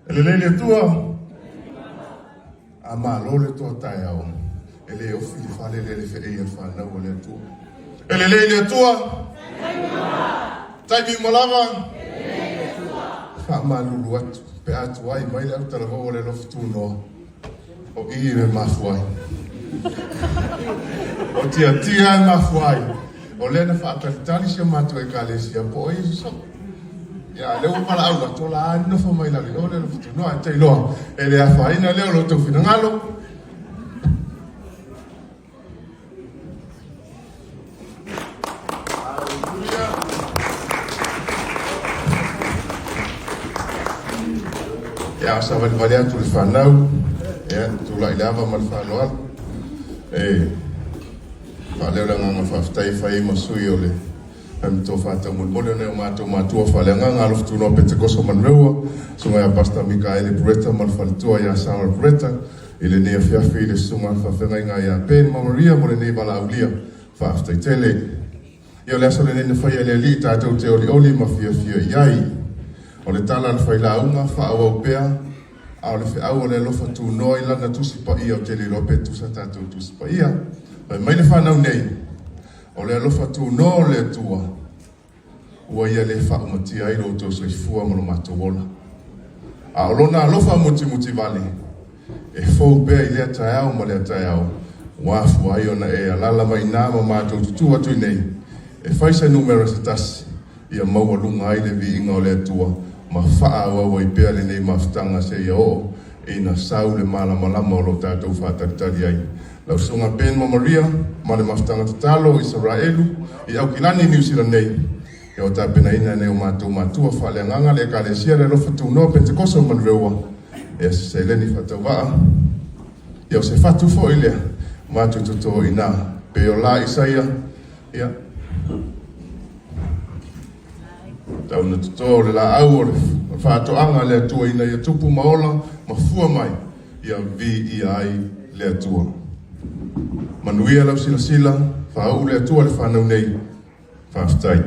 E lelei le Atua? A malo le toa taeao, e le ofi le fale lea i le feei a le fanau a le Atua. E lelei le Atua? Taimi uma lava? Faamalulu atu pe a tuai mai le autalavou o le alofa tunoa, o i e mafua ai. O tiatia e mafua ai, o lea na faatalitali si o matou Ekalesia po o ai e sosoo. Ia, a o lea ua valaau atu, o la e nofo mai lalo i o le alofa tunoa. Ae ou te iloa, e le afaina lea o lo outou finagalo. Ia, savalivali atu le fanau, ia, tulai le ava ma le faaaloalo. E faaleo le agaga faafetai e fai ai ma sui o le Faimatoa faataumolimoli o nai o matou matua faaleagaga Alofa Tunoa Petekoso Manureua, Susuga ia Pastor Mikaele Bretta ma le faletua ia Sarah Bretta, i lenei afiafi i le Susuga Faafeagaiga ia Ben ma Maria mo lenei valaaulia. Faafetai tele. Ia o le aso lenei na faia e le Alii tatou te olioli ma fiafia i ai. O le tala a le failauga, faaauau pea, a o le feau o le alofa tunoa i lana Tusi Paia ou te le iloa pe tusa tatou Tusi Paia. Fai mai le fanau nei, O le alofa tunoa o le Atua, ua ia le faaumatia ai lo outou soifua ma lo matou ola. A o lona alofa mutimutivale, e fou pea i lea taeao ma lea taeao, ua afua ai ona e alaala mai i ina ma matou tutū atu i nei, e fai se numera se tasi, ia maualuga ai le viiga o le Atua ma faaauau ai pea lenei mafutaga seia oo ina sau le malamalama o lo tatou faatalitali ai. Lau Susuga Ben ma Maria ma le mafutaga tatalo o Isaraelu i Aukilani, Niu Sila nei, ia ua tapenaina e nai o matou matua faaleagaga le Ekalesia Le Alofa Tunoa Penetekoso o Manureua, ia se seleni faatauvaa, ia o se fatu foi lea matou toto i ina, pei o la Isaia, ia, tau na toto o le laau o le faatoaga a le Atua ina ia tupu ma ola ma fua mai, ia viia ai le Atua. Manuia lau silasila, faauu le Atua le fanau nei. Faafetai.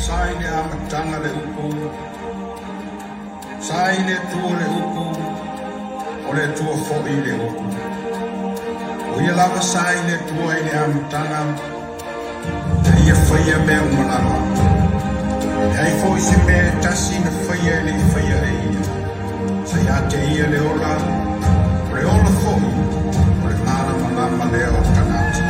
Sa i le amataga le upu, sa i le Atua le upu, o le Atua foi le upu. O ia lava sa i le Atua i le amataga, na ia faia mea uma lava. E leai foi se mea e tasi na faia e le i faia e ia. Sa ia te ia le ola, o le ola foi, o le malamalama lea o tagata.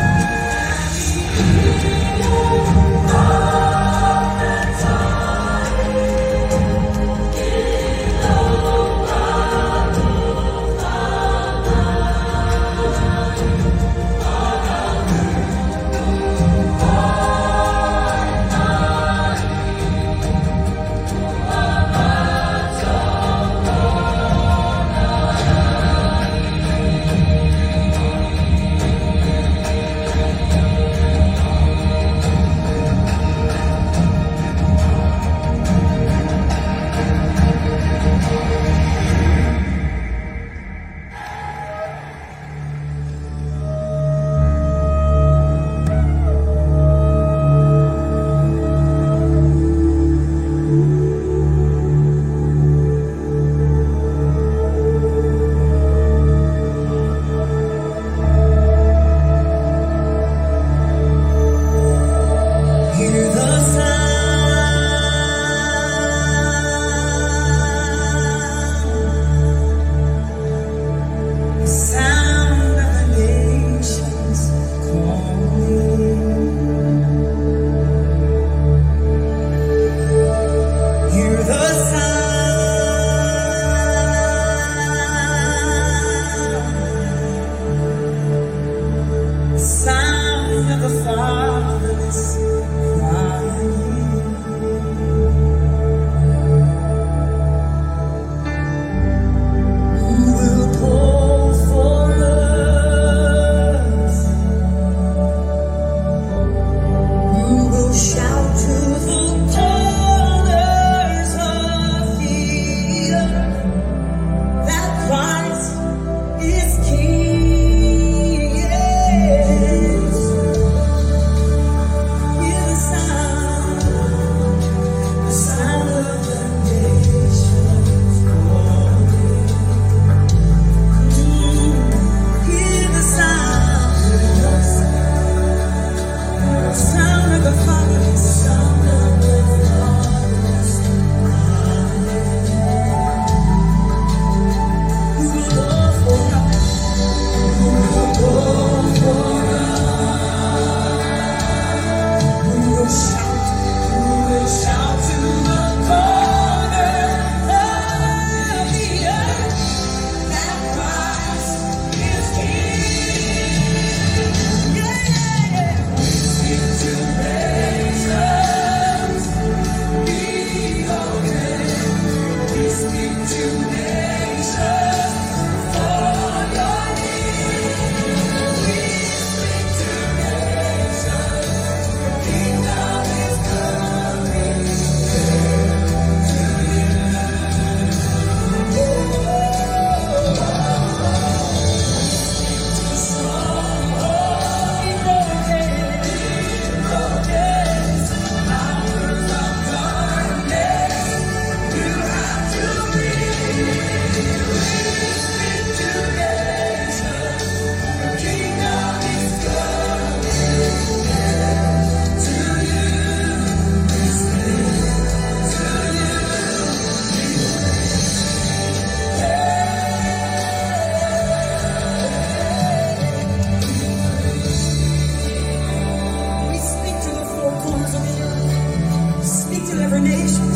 every nation.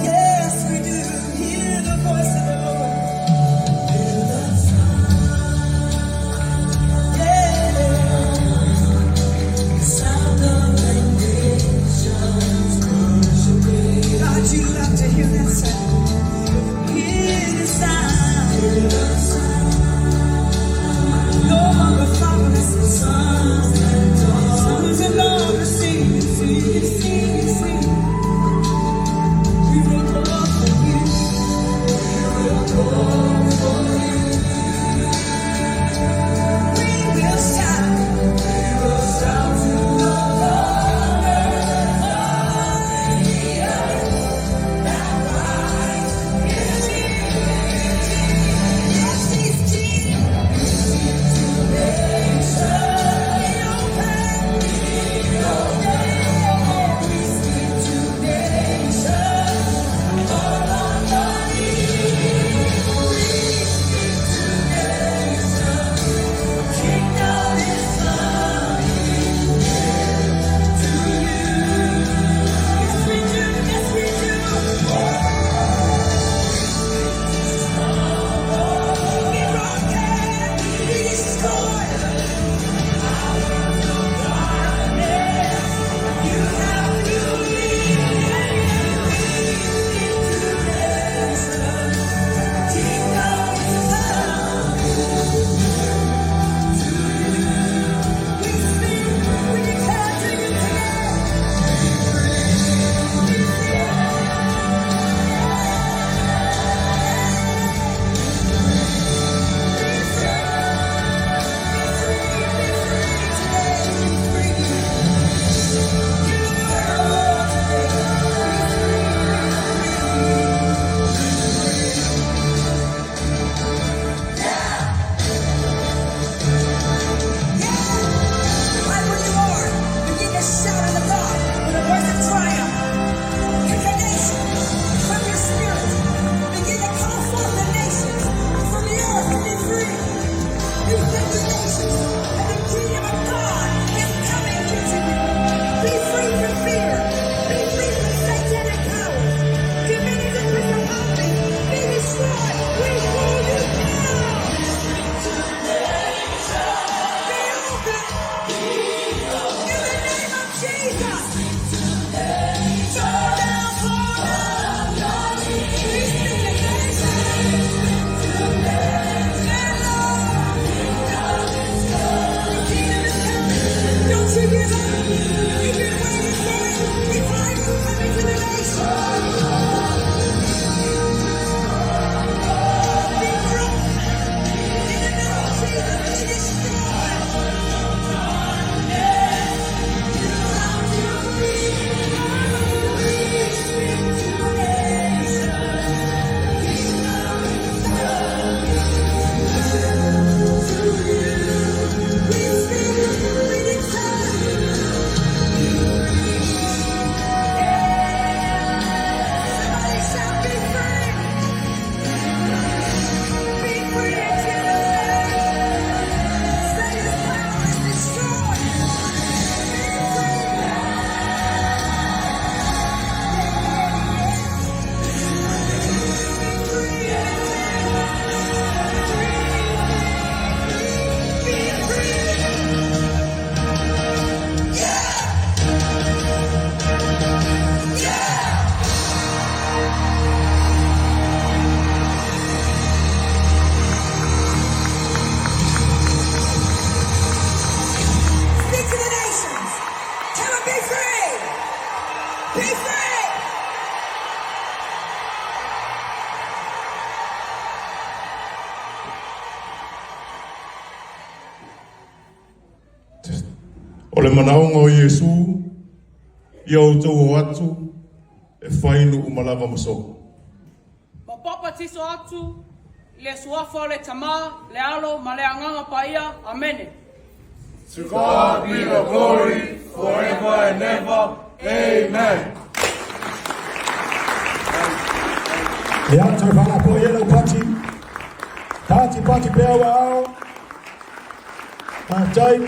Yes, we do. Hear the voice of the Lord. Hear the sound. Yeah. The sound of the nations worshiping. God, you love to hear that sound. Hear the sound. Hear the sound. No longer fatherless, sons and daughters. Sons and daughters, sing, sing, sing, sing. We will call for you. We will call for you. We will shout. We will shout to the Lord of the earth that Christ is King. Yes, He's King. Yes, we do. Be broken, be destroyed. You have to Kingdom is coming. We speak, we declare to you today. Be free, be free. Right where you are, begin to shout unto God with a voice of triumph. Pick a nation from your spirit. Begin to call forth the nations from the earth to be free. You think the nations and the kingdom of God is coming to you. Be free from fear. Be free from satanic powers. Dominions and principalities be destroyed. We pull you down. Be open. In the name of Jesus. Tear down, fall down. We speak to nations. Yeah, Lord. The kingdom is coming. Don't you give up. You've been waiting for it. Revival coming to the nation. Be broken. In the name of Jesus, be destroyed. You have to be. We speak to nations. Kingdom is coming to you. We speak, we declare. Somebody shout, be free. Be free in Jesus' name. Satan's power is destroyed. Be free. Be free. Be free. Yeah. Yeah. Speak to the nations. Tell them be free. Be free. O le manaoga o Iesu, ia outou o atu, e fai nuu uma lava ma so'o. Ma papatiso atu i le suafa o le Tamā, le Alo ma le Agaga Paia. Amene. To God be the glory forever and ever. Amen. Ia, toe faalapoa ia lau pati. Pati pati pea ua ao. Faafetai.